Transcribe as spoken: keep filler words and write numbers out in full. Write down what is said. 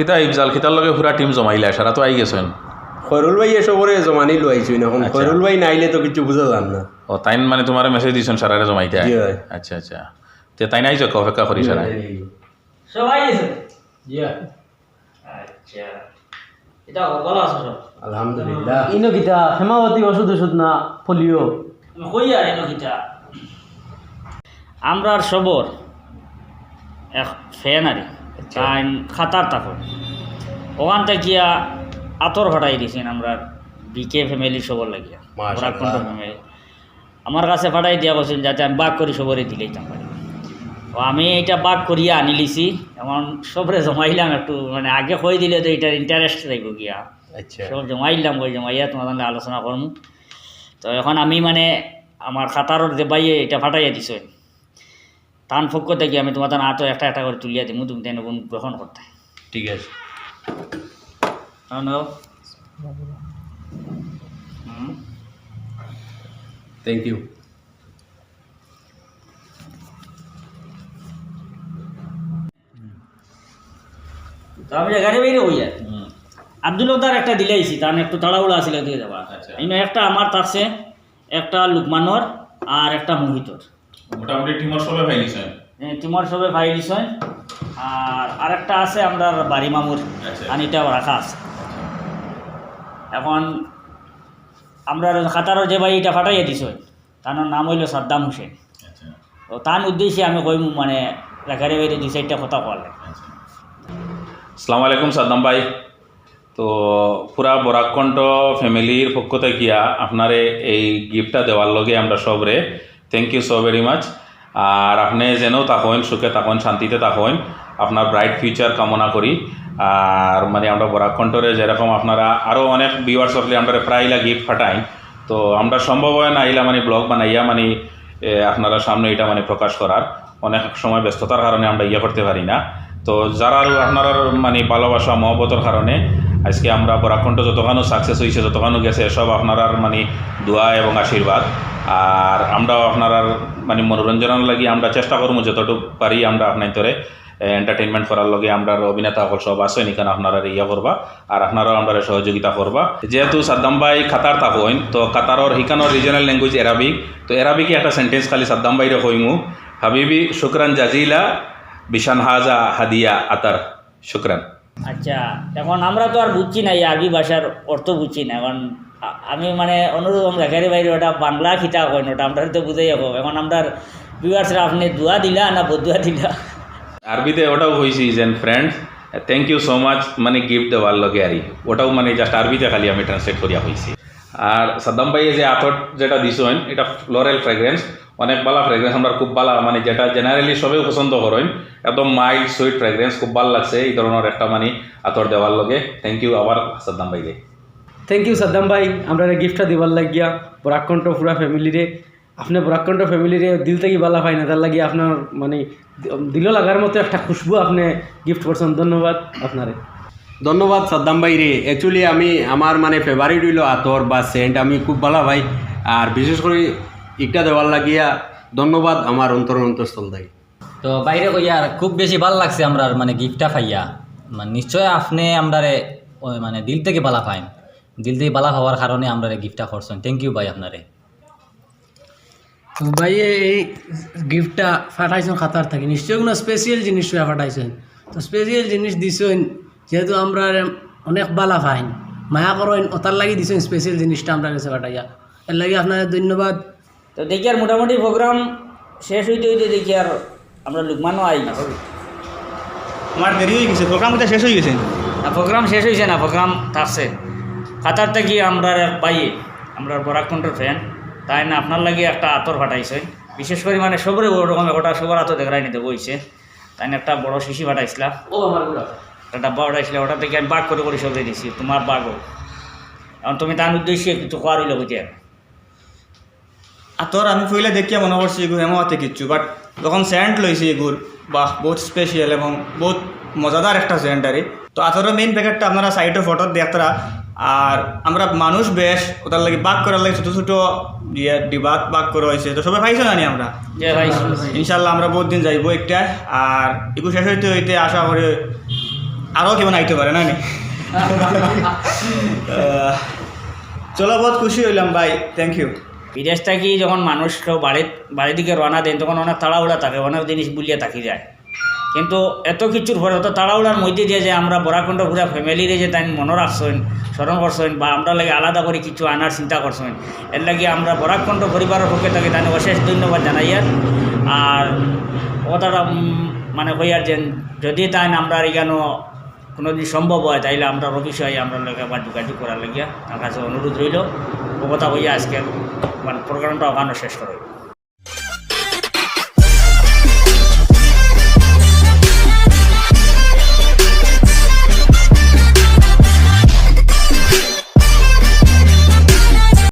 কিতা ইফজাল, কিতার লগে পুরা টিম জমাইলা, সারা তো আই গেছইন। খয়রুল ভাই এসবরে জমানি লইছইন, এখন আচ্ছা। খয়রুল ভাই না আইলে তো কিছু বুঝা যার না। ও, তাইন মানে তুমারে মেসেজ দিছইন সারারে জমাইতে? জি অয়। আচ্ছা, আচ্ছা। তে তাইন আইজ, অপেক্ষা করি সারা। জি, জি। সব আই গেছে? জি অয়। আচ্ছা। ইতা ভালা আছো সব? আলহামদুলিল্লাহ। ইনো কিতা, হেমাবতী ওষুধ ওষুধ না পোলিও? আমি কই আর ইনো কিতা? আমরার সবর এক ফ্যান আরি, আচ্ছা। তাইন কাতার থাকইন। ওখান থাকিয়া আতর ফাটাই দিছইন আমরার বিকে ফ্যামিলি সবর লাগিয়া। মাশাআল্লাহ। বরাক কণ্ঠ ফ্যামিলি। আমার কাছে ফাটাই দিয়া কইছইন যাতে আমি ভাগ করি সবরে দিলাইতাম পারি। তো আমি ইটা ভাগ করিয়া আনিলিছি, এখন সবরে জমাইলাম একটু, মানে আগে কই দিলে তো ইটার interest যাইবো গিয়া। আচ্ছা। সব জমাইলাম, ওই জমাইয়া তুমার লগে আলোচনা করমু। তো এখন আমি মানে আমার কাতারর যে ভাইয়ে ইটা ফাটাইয়া দিছইন, তান পক্ষ থাকি আমি তুমার তান আতো একটা একটা করি তুলিয়া দিমু, তুমি তাইন ওগুন গ্রহণ করতায়। ঠিক আছে। নাও, নাও। হুম। Thank you. তো আমি এখানে বাইরে হইয়া। হুম। আব্দুল হকদার একটা দিলাইছি, তান একটু তাড়াহুড়া আছিল, দিয়ে যাবা। আচ্ছা। ইনো একটা আমার থাকছে, একটা লুকমানর, আর একটা মোহিতর। মোটামুটি টিমর সবে পাইলিছইন? এ, টিমর সবে পাইলিছইন। আর আরেকটা আছে আমরার বাড়ি মামুর, আচ্ছা। আনিটাও রাখা আছে। আচ্ছা। এখন আমরার কাতারর যে ভাই ইটা ফাটাইয়া দিছইন, তান নাম অইলো সাদ্দাম হোসেন। আচ্ছা। তো তান উদ্দেশ্যে আমি কইমু, মানে, জাকারিয়া ভাইরে দুই চাইরটা কথা কওয়ার লাগি। আচ্ছা। আসসালামু আলাইকুম সাদ্দাম ভাই। তো পুরা বরাক কণ্ঠ ফ্যামিলির পক্ষ থাকিয়া আপনারে এই গিফটটা দেওয়ার লগে আমরা সবরে thank you so very much। আর আপনে যেন থাকইন, সুখে থাকইন, শান্তিতে থাকইন, আপনার bright future কামনা করি। আর মানে আমরা বরাক কণ্ঠরে যেরকম আপনারা আরও অনেক viewers অকলে আমরারে প্রায়লা গিফট ফাটাইন, তো আমরা সম্ভব অয় না ইলা মানে ব্লগ বানাইয়া মানে, এ, আপনারার সামনে ইটা মানে প্রকাশ করার। অনেক সময় ব্যস্ততার কারণে আমরা ইয়ে করতে পারি না। তো যারার আপনারার মানে ভালোবাসা মহব্বতর কারণে আজকে আমরা বরাক কণ্ঠ যতখানো success অইছে, যতখানো গেছে, সব আপনারার মানে দোয়া এবং আশীর্বাদ। আর আমরাও আপনারার মানে মনোরঞ্জনর লাগি আমরা চেষ্টা করমু যতটুকু পারি আমরা আপনাইন্তরে, এ, entertainment করার লগে আমরার অভিনেতা অকল সব আছইন, ইখান আপনারারে ইয়ে করবা। আর আপনারাও আমরারে সহযোগিতা করবা। যেহেতু সাদ্দাম ভাই কাতার থাকইন, তো কাতারর হিকানোর regional language Arabic, তো Arabic-এ একটা sentence খালি সাদ্দাম ভাইরে কইমু, হাবিবি শুকরান জাজিলা বিশান হাজা হাদিয়া আতার। শুকরান। আচ্ছা, এখন আমরা তো আর বুঝছি না, এই আরবি ভাষার অর্থ বুঝছি না। এখন আ-, আমি মানে অনুরোধ করমু জাকারিয়া ভাইরে ওটা বাংলা কিতা কইন, ওটা আমরারে তো বুঝাইয়া কও। এখন আমরার viewers-রা আপনে দোয়া দিলা না বদদোয়া দিলা? আরবিতে ওটাও কইছি যে, "Friends, thank you so much", মানে গিফট দেওয়ার লগে আরি। ওটাও মানে just আরবিতে খালি আমি translate করিয়া কইছি। আর সাদ্দাম ভাইয়ে যে আতর যেটা দিছইন, এটা floral fragrance, অনেক ভালা fragrance, আমরার খুব ভালা, মানে যেটা generally সবেউ পছন্দ করইন, একদম mild sweet fragrance, খুব ভালা লাগছে এই ধরনর একটা মানে আতর দেওয়ার লগে। Thank you আবার সাদ্দাম ভাইরে। Thank you সাদ্দাম ভাই, আমরারে গিফটটা দিবার লাগিয়া, বরাক কণ্ঠ পুরা ফ্যামিলিরে। আপনে বরাক কণ্ঠ ফ্যামিলিরে দিল থাকি ভালা পাইন, তার লাগি আপনার মানে দিলো লাগার মতো একটা খুশবু আপনে গিফট করছইন। ধন্যবাদ আপনারে। ধন্যবাদ সাদ্দাম ভাইরে। Actually আমি, আমার মানে favourite অইলো আতর বা সেন্ট, আমি খুব ভালা পাই। আর বিশেষ করি ইটা দেওয়ার লাগিয়া ধন্যবাদ আমার অন্তরর অন্তঃস্থল থাকি। তো ভাইরে কইয়ার খুব বেশি ভালা লাগছে আমরার মানে গিফটটা পাইয়া। মানে নিশ্চয় আপনে আমরারে, ও, মানে দিল থাকি ভালা পাইন, দিল থাকি ভালা পাওয়ার কারণে আমরারে গিফটটা করছইন। Thank you ভাই আপনারে। তো ভাইয়ে এই গিফটটা ফাটাইছইন কাতার থাকি, নিশ্চয় কুনু special জিনিস লইয়া ফাটাইছইন। তো special জিনিস দিছইন, যেহেতু আমরারে অনেক ভালা পাইন, মায়া করইন, ওটার লাগি দিছইন special জিনিসটা আমরার গেছে ফাটাইয়া। এর লাগি আপনারে ধন্যবাদ। তো দেখিয়ার মোটামুটি program শেষ অইতে অইতে দেখিয়ার আমরার লুকমানও আই গেছে। আমার দেরি অই গেছে, program কিতা শেষ অই গেছে? না, program শেষ অইছে না, program থাকছে। কাতার থাকি আমরার এক ভাইয়ে, আমরার বরাক কণ্ঠর fan, তাইন আপনার লাগি একটা আতর ফাটাইছইন। বিশেষ করি মানে সবরে ওরকম একটা সবর আতো দেখরানি দেবো অইছে। তাইন একটা বড় শিশি ফাটাইছলা। ও আমার গুলা। একটা ডাব্বা ফাটাইছলা, ওটা থাকি আমি ভাগ করি করি সবরে দিছি, তুমার ভাগ অউক। এখন তুমি তান উদ্দেশ্যে কিছু কওয়ার অইলে কইতে পারো। আতর আমি পয়লা দেখিয়া মনে করছি এগু হেমাওয়াতে কিচ্ছু, but যখন সেন্ট লইছি এগুর, বাহ, বহুত special এবং বহুত মজাদার একটা সেন্ট আরি। তো আতরর main packet-টা আপনারা side-ও ফটোত দেখতারা, আর আমরা মানুষ বেশ, ওটার লাগি ভাগ করার লাগি ছোট ছোট ইয়ে ডিবাত ভাগ করা অইছে, তো সবে পাইছো না নি আমরা? জি, পাইছি। ইনশাল্লাহ আমরা বহুত দিন যাইবো একটা, আর এগু শেষ অইতে অইতে আশা করি আরও কেমন আইতে পারে না নি? আহ, চলো, বহুত খুশি হইলাম ভাই, থ্যাংক ইউ। বিদেশ থাকি যখন মানুষ কেউ বাড়ির, বাড়ির দিকে রওনা দেন, তখন অনেক তাড়াহুড়া থাকে, অনেক জিনিস ভুলিয়া থাকি যায়। কিন্তু এত কিছুর পরে, অত তাড়াহুড়ার মধ্যে দিয়ে যে আমরা বরাকণ্ঠ পুরা ফ্যামিলিরে যে তাইন মনো রাখছইন, স্মরণ করছইন, বা আমরার লাগি আলাদা করি কিছু আনার চিন্তা করছইন, এর লাগি আমরা বরাকণ্ঠ পরিবারর পক্ষ থাকি তাইন অশেষ ধন্যবাদ জানাইয়ার। আর কথাটা, উম, মানে কইয়ার যে যদি তাইন আমরার ইখানো কোনোদিন সম্ভব হয়, তাইলে আমরার অফিসে আইয়া আমরার লগে একবার যোগাযোগ করার লাগিয়া তার কাছে অনুরোধ রইল। ও কথা কইয়া আজকে মানে প্রোগ্রামটা ওখানো শেষ করা হইল।